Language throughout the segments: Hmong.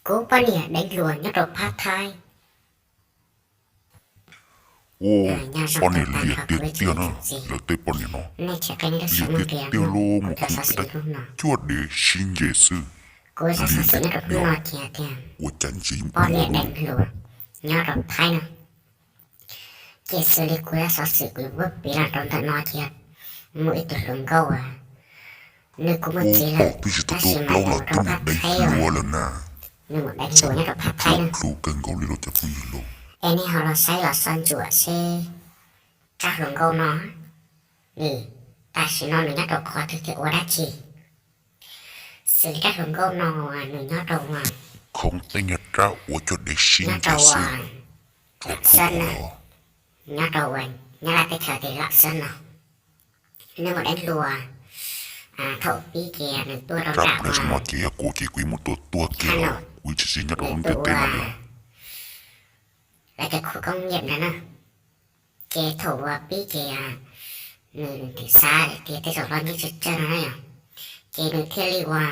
Kuv poj niam deev hluas nyob rau Phab Thaib. Ua, poj niam liam tiag tiag na, lawv tej poj niam no. Liam tiag tiag li, mus khwv peb dab cuaj dev sib nce xwb. Kuv xov xwm nyob rau hnub no ces tias ua cas ntsis poj niam deev hluas nyob rau Thaib no. Ces xws li kuv zaj xov xwm kuv yuav muab piav los rau ntawm no ces muaj ib tug hluas nkauj, nws kuj muaj txiv lawm, tab sis mas nws mus rau Phab Thaib lawm na. Nws mus deev hluas nyob rau Phab Thaib na. Es nej ho los saib los soj ntsuam seb rab hluas nkauj no, nws tam sim no nws nyob rau qhov twg thiab ua dab tsi. Xws li rab hluas nkauj no nws nyob rau, khoov tej nyuag rab ua cuaj dev sib nce xwb, nyob rau Nyab Laj teb chaws tias Lam Xab no. Nws mus deev hluas thaum pib ces nws tuaj rau nram no ces yog kuv ces kuv muab tua tuag kiag los kuv tsis nyob rau lub ntiaj teb no lawm. Lawv cov khu koob nyiam ntawd na, ces thaum uas pib ces nws thiaj xav tias tej zaum hlob nyob tsawg tsawg no na yom, ces nws thiaj li ua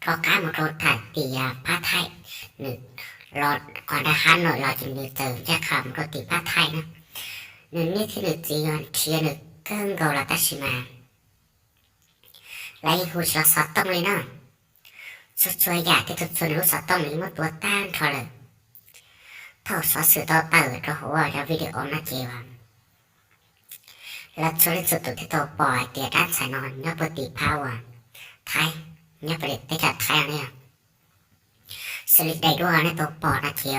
rov qab mus rau tham tim Phab Thaib, nws los qhov nram Hab Nom los ces nws txawm ncaj qha mus rau tim Phab Thaib na. Nws niam thiab nws txiv yog nrhiav nws kawg nkaus los tab sis mas lawv yeej hu tsis los xov tooj li na. Txhua txhua yam thiab txhua txhua nws lub xov tooj nws yeej muab tua tag nrho lawm. Thaum xov xwm tau tawm rau hauv cov video no ces lawv txhua leej txhua tus thiaj tau pom hais tias rab ntxhais no nyob puag tim phab uas Thaib, nyob puag tim teb chaws Thaib no ne yog. Xws li daim duab nej tau pom no ces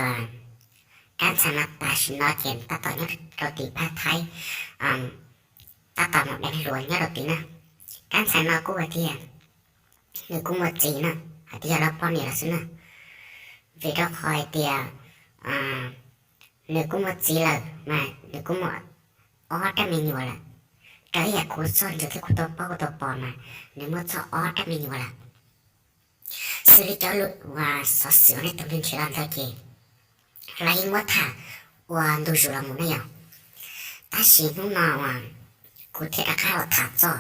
rab ntxhais no tam sim no ces tab tom nyob rau tim phab Thaib, tab tom mus deev hluas nyob rau tim na. Rab ntxhais no kuj hais tias nws kuj muaj txiv na, hais tias yog lawv poj niam lawm xwb na. Vim rau qhov hais tias nws kuj muaj txiv lawm mas nws kuj muaj ob rab me nyuam lawm. Raws ib yam kuv txog ntawm thiab kuv tau paub kuv tau pom mas nws muaj txog ob rab me nyuam lawm. Xws li cov lus uas xov xwm uas nej tus nrhiav los ntawd ces lawv yeej muab tham ua ntu zus los mus ne yom. Tab sis hnub no uas kuv thiaj rov qab los tham txog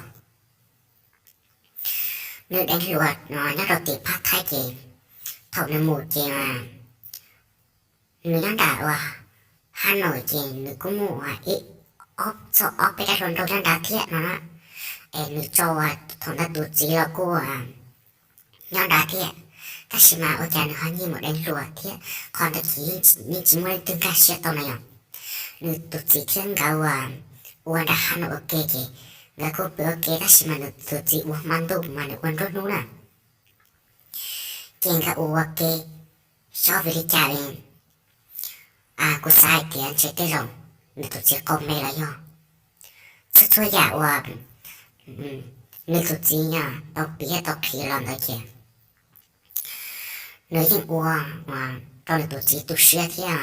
nws deev hluas nyob rau tim phab Thaib ces thaum nws mus ces nws nyob nram uas Hab Nom ces nws kuj muaj ib ob txog ob peb rab hluas nraug nyob nrad thiab no na. Es nws tso uas thaum ntawd tus txiv los kuj nyob nrad thiab, tab sis mas ua cas nws ho nyiag mus deev hluas thiab qhov ntawd ces yeej tsis muaj leej twg nkag siab tau na yom. Nws tus txiv thiab nkawd ua, ua nram Hab Nom ua ke ces nkawd kuj pw ua ke tab sis mas nws tus txiv ua hmo ntuj mas nws ua nruab hnub na. Ces nkawd ua ua ke, xyov vim li cas li, kuv xav hais tias ntshe tej zaum nws tus txiv qaug me los yog txhua txhua yam uas nws tus txiv tau piav tau qhia los ntawd ces nws yeej ua rau nws tus txiv tu siab thiab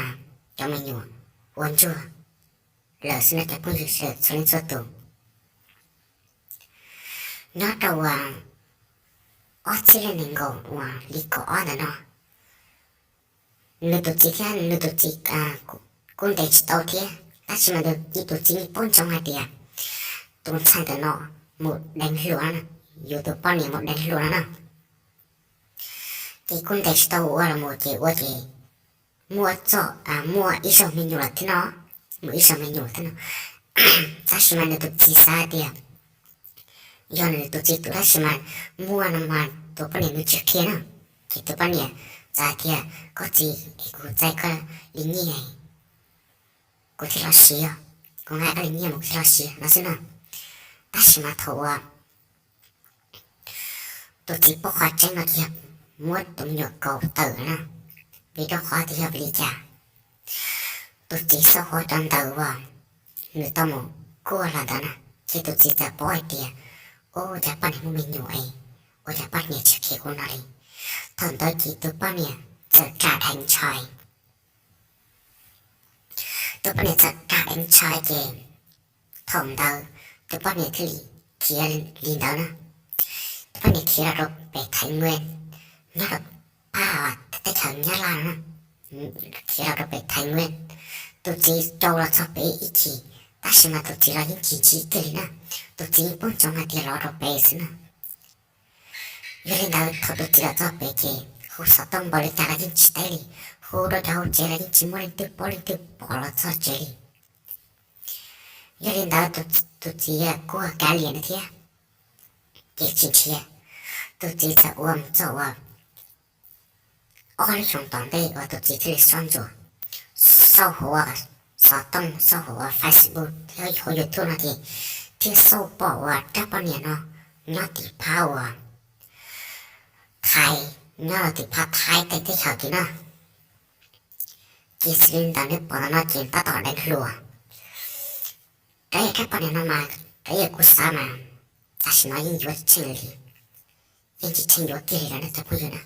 cov me nyuam ua ntsuag lawm xwb no cov phooj ywg sawv daws txhua leej txhua tus. Nyob rau uas ob txhiab leej nees nkaum uas li kaum ob ntawm no, nws tus txiv thiab nws tus txiv kuj ntes tsis tau thiab, tab sis mas nws tus txiv yeej paub ntsoov hais tias tus ntxhais ntawm no mus deev hluas no, yus tus poj niam mus deev hluas no na. Ces kuj ntes tsis tau ua los mus ces ua ces muaj txoj, muaj ib zaug me nyuam lawm thiab no, muaj ib zaug me nyuam thiab no. Tab sis mas nws tus txiv xav hais tias yog nws tus txiv tus tab sis mas muaj no mas tus poj niam nws tsis qhia na. Ces tus poj niam txawm hais tias koj txiv es kuv txais koj li nyiaj, kuv thiaj los siv, kuv nqa koj li nyiaj mus kuv thiaj los siv no xwb na. Tab sis mas thaum uas tus txiv paub qhov tseeb no ces yog muab tus me nyuam kaus tawm na, vim rau qhov tias yog vim li cas tus txiv xauj hauv cov ntawv uas nws tau mus kuaj los ntawd na, ces tus txiv txawm paub hais tias ua cas poj niam muaj me nyuam es ua cas poj niam tsis qhia kuv no li. Thaum ntawd ces tus poj niam txawm ram deev ntshai. Tus poj niam txawm ram deev ntshai ces thaum ntawd tus poj niam thiaj li khiav li ntawd na. Tus poj niam khiav los rau pem Thaiv Nkuaj, nyob rau phab teb chaws Nyab Laj no na. Khiav los rau pem Thaiv Nkuaj, tus txiv rau los txog pem ib chim, tab sis mas tus txiv los yeej chim chim kiag li na. Tus txiv yeej paub ntsoov hais tias los rau pem xwb na. Yog li ntawd thaum tus txiv los txog pem ces hu xov tooj npaum li cas los yeej tsis teb li, hu rau cov hauv tsev los yeej tsis muaj leej twg paub leej twg pom los txog tsev li. Yog li ntawd tus txiv kuj kav liam na thiab, ces tsis nrhiav. Tus txiv txawm ua mus txog ua ob lub xyoo tom ntej uas tus txiv thiaj li soj ntsuam xauj hauv ua xov tooj, xauj hauv ua Facebook thiab hauv YouTube no ces thiaj xauj pom ua rab poj niam no nyob tim phab ua Thaib, nyob rau tim phab Thaib teb chaws tim na. Ces xws li ntawd nws pom ntawm no ces tab tom deev hluas. Rab yam rab poj niam no mas rab yam kuv xav mas tam sim no yeej yuav tsis tsheej li, yeej tsis tsheej yuav kiag li lawm no cov phooj ywg na.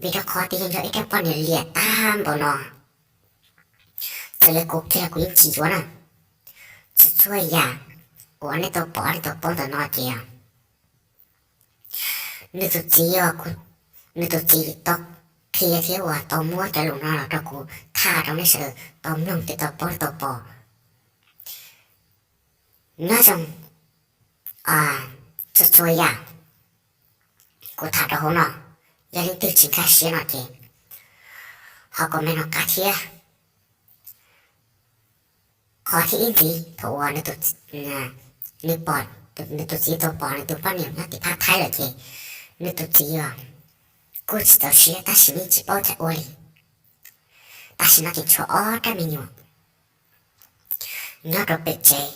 Vim rau qhov tias yog nco ib rab poj niam liam tag npaum no, txawm yog kuv kiag los kuv yeej tsis yuav na. Txhua txhua yam uas nej tau pom nej tau paub ntawm no ces nws tus txiv, nws tus txiv tau qhia thiab uas tau muab cov lus no los rau kuv tham rau nej sawv daws tau mloog thiab tau paub tau pom. Nyob zoo txhua txhua yam kuv tham rau hauv no, yog leej twg tsis nkag siab no ces ho comment no qab thiab. Qhov thib ib ntxiv thaum uas nws tus txiv tau pom nws tus poj niam nyob tim phab Thaib lawm ces nws tus txiv os kuj tsis txaus siab tab sis yeej tsis paub cas ua li. Tam sim no ces tshuav ob rab me nyuam nyob rau pem tsev,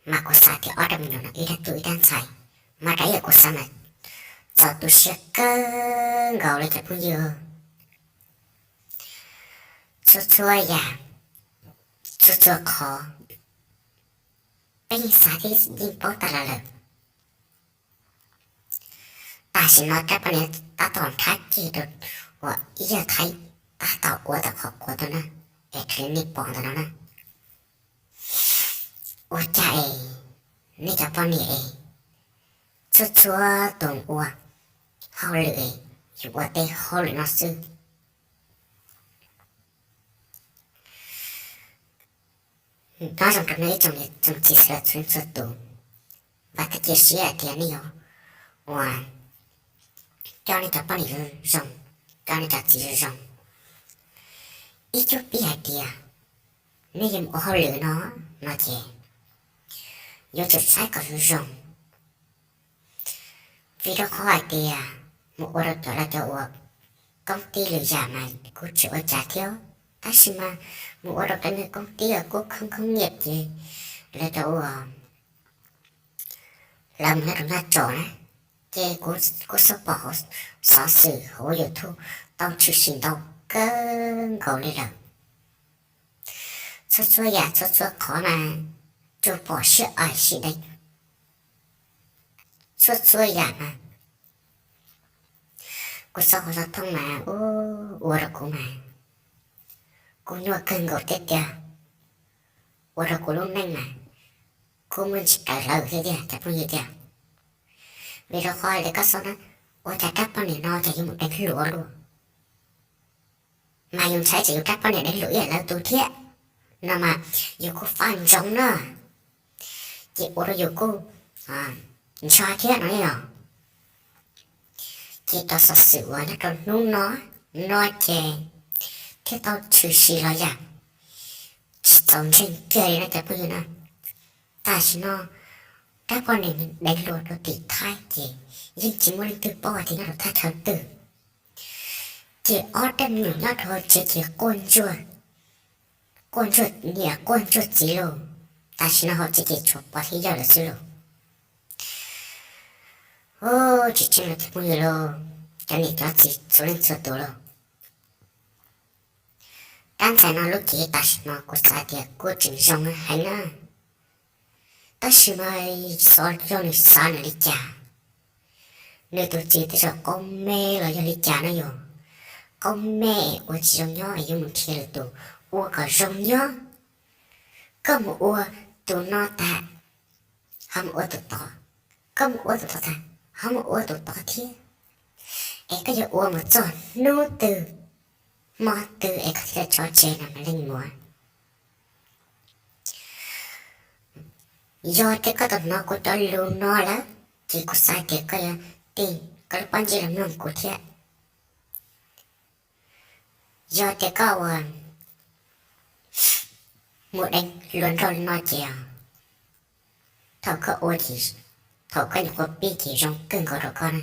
mas kuv xav tias ob rab me nyuam no ib rab tub ib rab ntxhais, mas rab yam kuv xav mas txaus tu siab kawg nkaus li cov phooj ywg. Txhua txhua yam, txhua txhua qhov peb yeej xav thiab yeej paub tas los lawm. Tam sim no rab poj niam tab tom nrhab ceg rau uas ib yawg Thaib tab tom ua tau qhov quav tau na, es raws li nej pom ntawm no na. Ua cas es nej cov poj niam es txhua txhua tus ua hauj lwm es yus ua tej hauj lwm no xwb. Nyob zoo rau nej ib tsoom niam tsoom txiv sawv daws txhua leej txhua tus, vam thiab cia siab hais tias nej yuav uas coj nej cov poj niam zoo zoo, coj nej cov txiv zoo zoo. Ib cuab pib hais tias nej yuav mus ua hauj lwm no, no ces yuav tsum saib kom zoo zoo. Vim rau qhov hais tias mus ua rau cov lawv cov uas koob tij lwm yam mas kuj tsis ua cas thiab, tab sis mas mus ua rau cov niag koob tij uas kuj khoob khoob nyiam ces lawv cov uas lawv mus nyob rau naj tsom na, ces kuv kuj xub pom hauv xov xwm hauv YouTube tau tshwm sim ntau kawg nkaus li lawm. Txhua txhua yam txhua txhua qhov mas tsuas pom sib aim sib deev. Txhua txhua yam mas kuv xauj hauv xov tooj mas ua rau kuv mas kuv nyuaj kawg nkaus tiag tiag. Ua rau kuv lub neej mas kuj muaj ntsis raws lawv thiab tiag cov phooj ywg tiag. Vim rau qhov li koj xauj na, ua cas rab poj niam no cas yuav mus deev hluas luaj? Mas yus ntshai tsam yus rab poj niam deev hluas ib yam lawv tus thiab no mas yus kuj faj ntsoov na, ces ua rau yus kuj ntshai thiab no yom. Ces cov xov xwm uas nyob rau hnub no, no ces thiaj tau tshwm sim los yam tsis txaus ntseeg kiag li no cov phooj ywg na. Tam sim no rab poj niam deev hluas rau tim Thaib ces yeej tsis muaj leej twg paub hais tias nyob rau thaj chaw twg. Ces ob rab me nyuam nyob rau hauv tsev ces quaj ntsuag, quaj ntsuag niam quaj ntsuag txiv lauj. Tam sim no hauv tsev ces tshuav pog thiab yawg lawm xwb lauj. Tsis tsheej los cov phooj ywg lauj, cov niam cov txiv txhua leej txhua tus lauj. Rab ntxhais no lub cev tam sim no kuv xav tias kuj tseem zoo heev na, tab sis mas xyov yog nws xav nws li cas. Nws tus txiv tej zaum qaub me los yog li cas no yog qaub me, ua tsis zoo nyob es yuav mus nrhiav lwm tus ua kom zoo nyob. Koj mus ua tus no tas, ho mus ua tus tod, koj mus ua tus tod tas, ho mus ua tus tod thiab. Es koj yuav ua mus txog hnub twg, hmo twg es koj thiaj tso tseg no mas leej muam? Yog tias koj tau hnov kuv cov lus no lawm, ces kuv xav tias koj yuav tig koj lub pob ntseg los mloog kuv thiab. Yog tias koj ua mus deev luag nroj li no ces thaum koj ua, thaum koj nyuam qhuav pib ces zoo kawg nkaus rau koj na.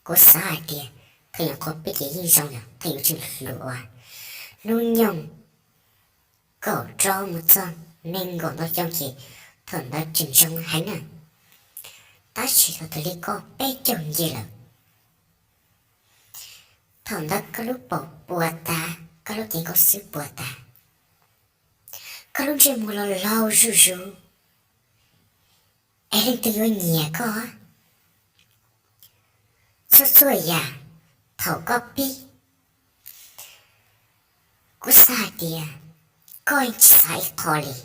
Kuv xav hais tias thaum nyuam qhuav pib ces yeej zoo yom, thaum yuav tseem hluas ua hnub nyoog kaum rau mus txog nees nkaum ntau xyoo ces thaum ntawd tseem zoo heev na. Tab sis thaum twg li koj peb caug nce lawm, thaum ntawd koj lub paum puas tas, koj lub cev nkaus xwb puas tas, koj lub ntsej muag los laug zuj zus, es leej twg yuav nyiam koj? Txhua txhua yam thaum koj pib, kuv xav hais tias koj yeej tsis xav ib qho li.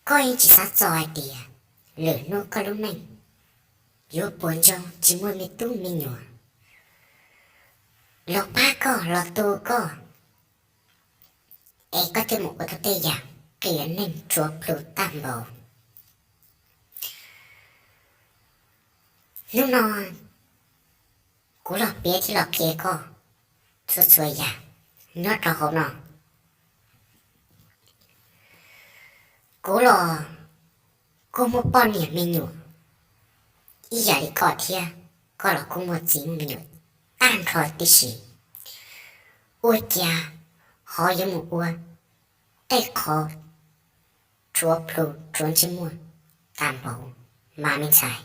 Koj yeej tsis xav txog hais tias lwm hnub koj lub neej yuav puas ntsoog tsis muaj me tub me nyuam los pab koj los tu koj, es koj thiaj mus ua tau tej yam qias neeg tshuav plhu tag npaum. Hnub no kuv los piav thiab los qhia koj txhua txhua yam nyob rau hauv no. Kuv los kuj muaj poj niam me nyuam ib yam li koj thiab, koj los kuj muaj txiv muaj me nyuam tag nrho tib si. Ua cas ho yuav mus ua tej qho tshuav plhu tshuav ntsej muag tag npaum mas me ntxhais?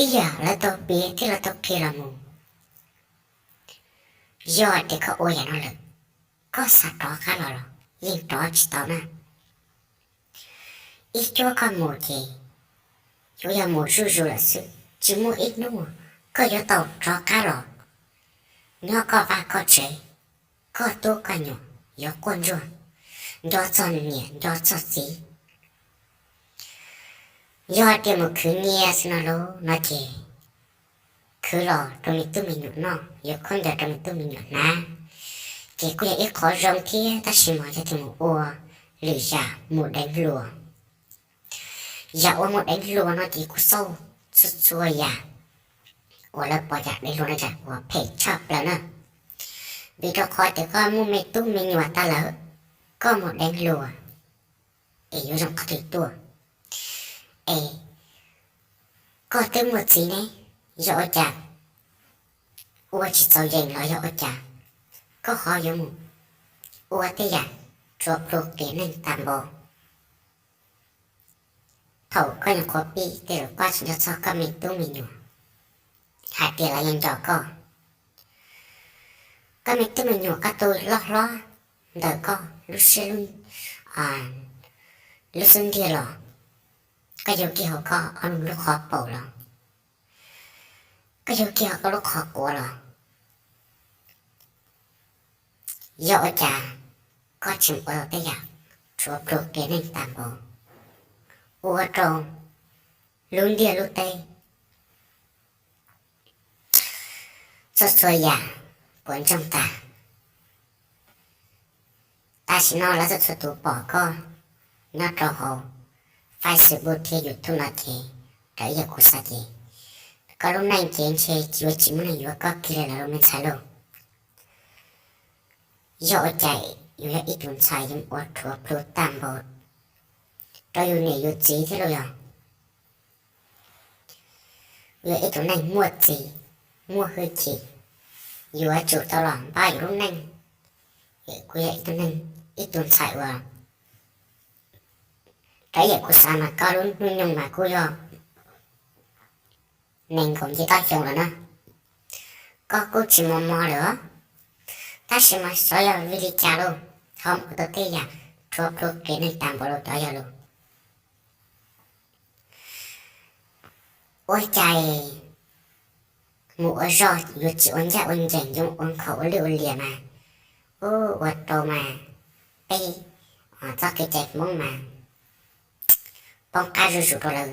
Ib yam lawv tau piav thiab lawv tau qhia los mus, yog tias koj ua yam no lawm, koj xav rov qab los los yeej rov tsis tau na. Ib cuab koj mus ces yuav yog mus zuj zus lawm xwb, tsis muaj ib hnub koj yuav tau rov qab los nyob koj vaj koj tsev, koj tub koj nyuam yuav quaj ntsuag, nco txog niam nco txog txiv. Yog hais tias mus khwv nyiaj xwb no lauj no ces khwv los rau me tub me nyuam noj, yuav khaub ncaws rau me tub me nyuam hnav, ces kuj yog ib qho zoo thiab. Tab sis mas yog tias mus ua lwm yam mus deev hluas, yam uas mus deev hluas no ces kuv xauj txhua txhua yam uas lawv pom yam deev hluas no yam uas phem tshaj plaws na. Vim rau qhov tias koj muaj me tub me nyuam tas lawm, koj mus deev hluas es yuav zoo qhov twg tuaj? Es koj twb muaj txiv ne, yog ua cas ua tsis txaus yees los yog ua cas koj ho yuav mus ua tej yam tshuav plhu qias neeg tag npaum? Thaum koj nyuam qhuav pib tej zaum koj tsis nco txog koj me tub me nyuam hais tias lawv yeej nco koj. Koj me tub me nyuam koj tu loj hlob ntawm koj lub siab lub xub ntiag los, koj yug kiag hauv koj ob lub qhov paum los, koj yug kiag hauv koj lub qhov quav los, yog ua cas koj tsis ua tej yam tshuav plhu qias neeg tag npaum, ua rau lub ntiaj lub teb txhua txhua yam puas ntsoog tag? Tam sim no lawv txhua txhua tus pom koj nyob rau hauv Facebook thiab YouTube no ces, raws ib yam kuv xav ces koj lub neej ces ntshe yuav tsis muaj neeg yuav koj kiag li lawm lauj me ntxhais lauj. Yog ua cas yus yog ib tug ntxhais yuav ua rhuav plhu tag npaum rau yus niam yus txiv thiab lauj? Yog yus yog ib tug neeg muaj txiv muaj hwj chim, yuav tsum tau los npaj yus lub neej. Kuv yog ib tug neeg, ib tug ntxhais uas, raws yam kuv xav mas koj lub hnub nyoog mas kuj yog nees nkaum nce toj xyoo lawm na, koj kuj tsis mos mos lawm os. Tab sis mas xyov yog vim li cas lauj, ho mus ua tau tej yam rhuav plhu qias neeg tag npaum li cov yog lus. Ua cas mus ua zog yuav tsis ua ncaj ua ncees, yuav ua nkhaus ua lwj ua liam mas, ua rau mas peb txoj kev cai Hmoob mas poob qab zuj zus rau lawv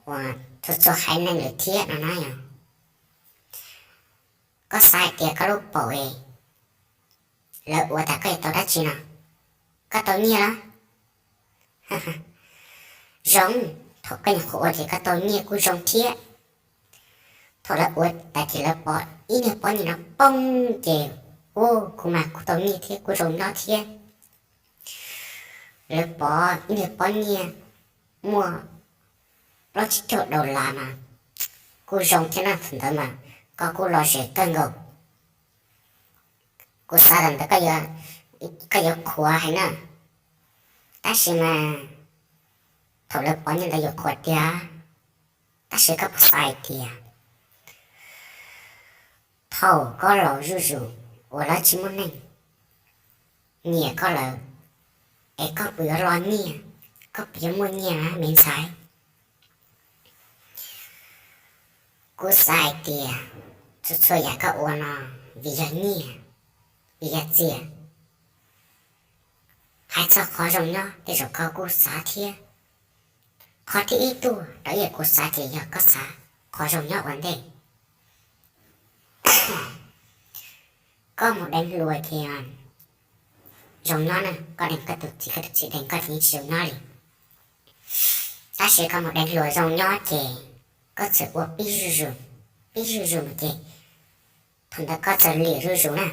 uas txhua txhua haiv neeg lawm thiab no na yog. Koj xav hais tias koj lub paum es lawv ua tas koj yuav tau dab tsi no? Koj tau nyiaj los? Zoo, thaum koj nyuam qhuav ua ces koj tau nyiaj kuj zoo thiab. Thaum lawv ua tas ces lawv pov ib niag pob nyiaj no poob ces, u, kuv mas kuv tau nyiaj thiab kuv zoo nyob thiab. Lawv pov ib niag pob nyiaj muaj plaub tsib caug dollar mas kuj zoo thiab na, thaum ntawd mas koj kuj lom zem kawg nkaus. Kuv xav thaum ntawd koj yuav qhuav heev na, tab sis mas thaum lawv pov nyiaj ntawd yuav qhuav tiag, tab sis koj puas xav hais tias thaum koj laus zuj zus uas lawv tsis muaj neeg nyiam koj lawm, es koj puas yuav loj nyiaj, koj puas yuav muaj nyiaj me ntxhais? Kuv xav hais tias txhua txhua yam koj ua no vim yog nyiaj, vim yog txiaj. Hais txog qhov zoo nyob tej zaum koj kuj xav thiab. Qhov thib ib tuaj rau ib yam kuv xav ces yog koj xav qhov zoo nyob ua ntej. Koj mus deev hluas ces zoo nyob na, koj deev koj tus txiv, koj tus txiv deev koj ces yeej tsis zoo nyob li. Tab sis koj mus deev hluas zoo nyob ces koj txawm ua pib zuj zus, pib zuj zus mus ces thaum ntawd koj txawm liam zuj zus na.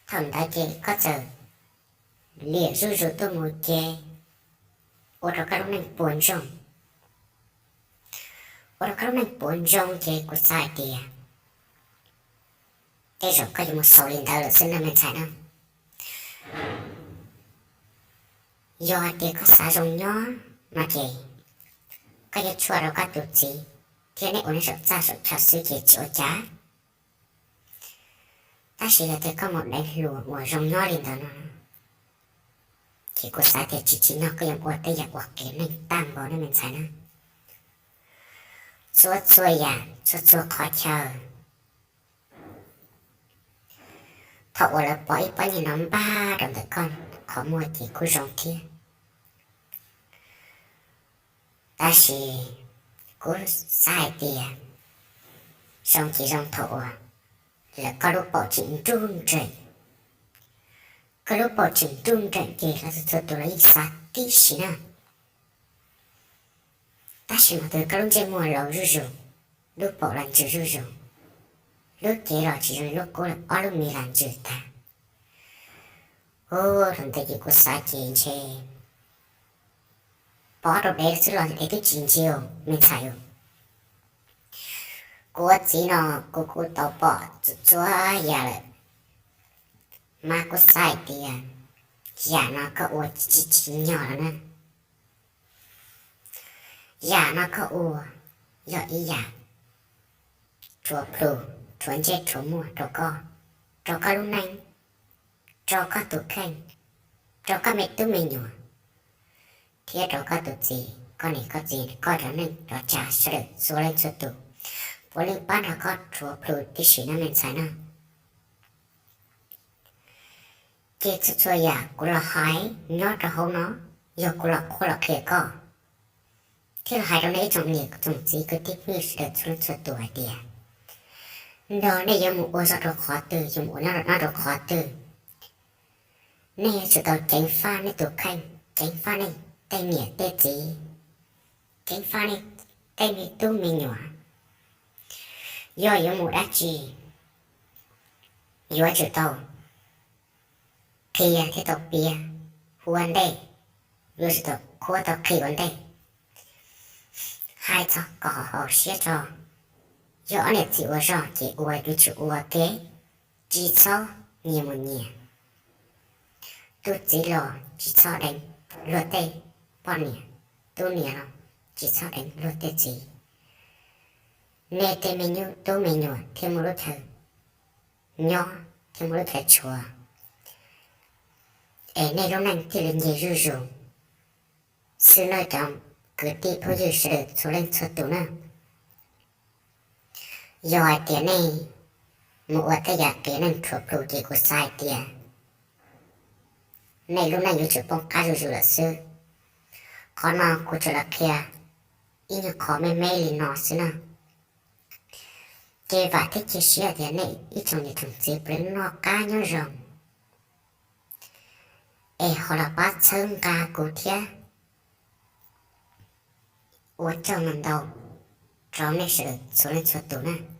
Thaum ntawd ces koj txawm liam zuj zus tuaj mus ces ua rau koj lub neej puas ntsoog. Ua rau koj lub neej puas ntsoog ces kuv xav hais tias tej zaum koj yuav mus xaus li ntawd lawm xwb na me ntxhais na. Yog hais tias koj xav zoo nyob no ces koj yuav tshuaj rau koj tus txiv thiab neb ua neb saum txaj saum chaw xwb ces tsis ua cas. Tab sis yog tias koj mus deev hluas uas zoo nyob li ntawd no ces kuv xav tias tsis tsim nyog koj yuav ua tej yam uas qias neeg tag npaum no me ntxhais na. Txhua txhua yam, txhua txhua qhov chaw, thaum uas lawv pov ib pob nyiaj no npaj rau ntawm koj qhov muag ces kuj zoo thiab. Tab sis kuv xav hais tias zoo ces zoo thaum uas lawv koj lub paum tseem nruj nreem. Koj lub paum tseem nruj nreem ces lawv txhua txhua tus los yeej xav tib si na. Tab sis mas tus koj lub ntsej muag laus zuj zus, lub paum los ntsws zuj zus, lub cev los tsis zoo li lub qub, ob lub mis los ntsws tag. Ua thaum ntawd ces kuv xav ces ntshe pov rau dev xwb los dev twb tsis ntsia me ntxhais. Kuv ua txiv no kuv kuj tau pom txhua txhua yam lawm, mas kuv xav hais tias yam no koj ua tsis tsim nyog lawm na. Yam no koj ua yog ib yam rhuav plhus, rhuav ntsej rhuav muag rau koj, rau koj lub neej, rau koj tus kheej, rau koj me tub me nyuam, thiab rau koj tus txiv, koj niam koj txiv, koj cov neej cov tsa sawv daws txhua leej txhua tus puav leej pab nrog koj rhuav plhus tib si no me ntxhais na. Ces txhua txhua yam kuv los hais nyob rau hauv no, yog kuv los qhuab los qhia koj, thiab los hais rau nej ib tsoom niam tsoom txiv kwv tij phooj ywg sawv daws txhua leej txhua tus hais tias, nrog nej yuav mus ua zog rau qhov twg, yuav mus ua nyob rau qhov twg, nej yuav tsum tau ceev faj nej tus kheej, ceev faj nej tej niam tej txiv, ceev faj nej tej me tub me nyuam. Yog yuav mus dab tsi, yuav tsum tau qhia thiab tau piav ua ntej, yuav tsum tau qhuab tau qhia ua ntej. Hais txog kom haum siab tso, yog ob niam txiv ua zog ces ua yuav tsum ua ke, tsis txhob nyias mus nyias. Tus txiv los tsis txhob deev luag tej poj niam, tub niam los tsis txhob deev luag tej txiv. Nej tej me nyuam tub me nyuam thiaj muaj lub chaw nyob, thiaj muaj lub chaw tshuav, es nej lub neej thiaj li nce zuj zus xwb nawb cov kwv tij phooj ywg sawv daws txhua leej txhua tus na. Yog hais tias nej mus ua tej yam qias neeg rhuav plhus ces kuv xav hais tias nej lub neej yuav tsum poob qab zuj zus lawm xwb. Qhov no kuv tsuas los qhia ib nyuag qho me me li no xwb na. Ces vam thiab cia siab tias nej ib tsoom niam tsoom txiv puav leej noj qab nyob zoo, es ho los pab txhawb nqa kuv thiab. Ua tsaug ntau ntau rau nej sawv daws txhua leej txhua tus na.